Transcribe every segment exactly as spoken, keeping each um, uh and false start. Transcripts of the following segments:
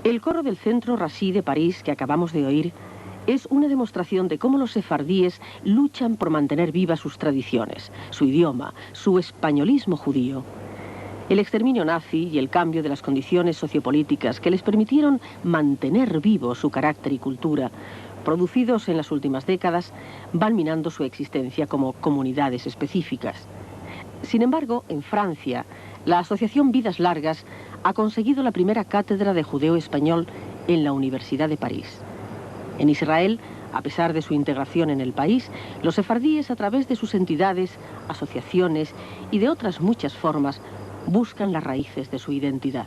El coro del Centro Rassi de París que acabamos de oir es una demostración de cómo los sefardíes luchan por mantener vivas sus tradiciones, su idioma, su españolismo judío. El exterminio nazi y el cambio de las condiciones sociopolíticas que les permitieron mantener vivo su carácter y cultura, producidos en las últimas décadas, van minando su existencia como comunidades específicas. Sin embargo, en Francia, la Asociación Vidas Largas ha conseguido la primera cátedra de judeo-español en la Universidad de París. En Israel, a pesar de su integración en el país, los sefardíes, a través de sus entidades, asociaciones y de otras muchas formas, buscan las raíces de su identidad.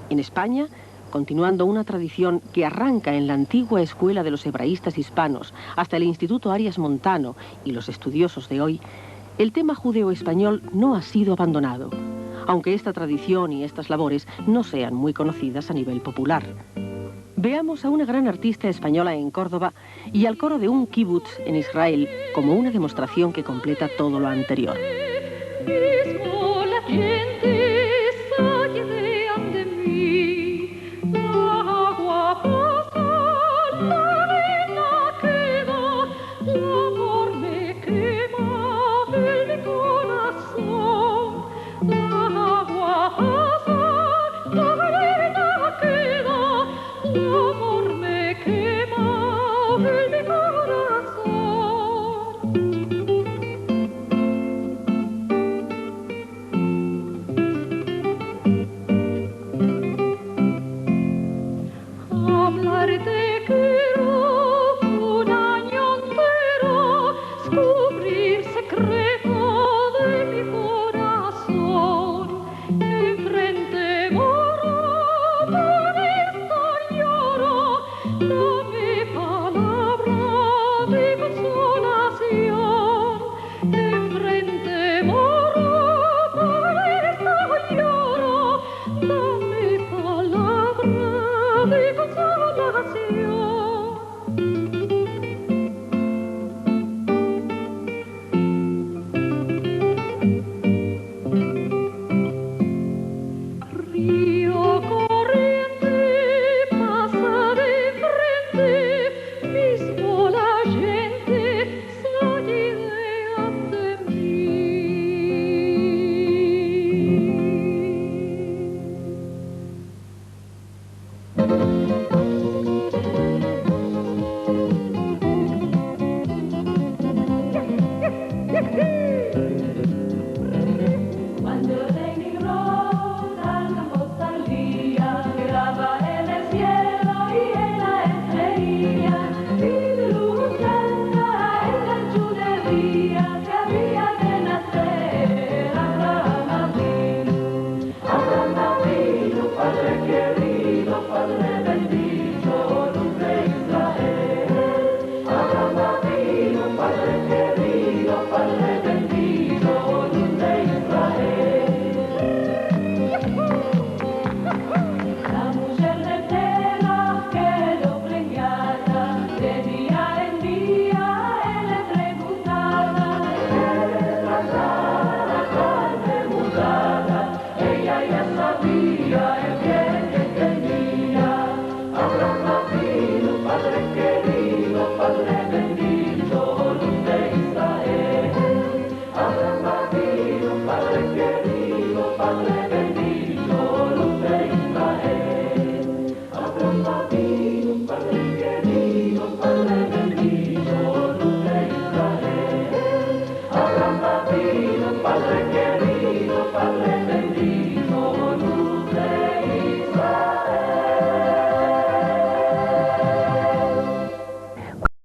En España, continuando una tradición que arranca en la antigua escuela de los hebraístas hispanos hasta el Instituto Arias Montano y los estudiosos de hoy, el tema judeo-español no ha sido abandonado, aunque esta tradición y estas labores no sean muy conocidas a nivel popular. Veamos a una gran artista española en Córdoba y al coro de un kibutz en Israel como una demostración que completa todo lo anterior.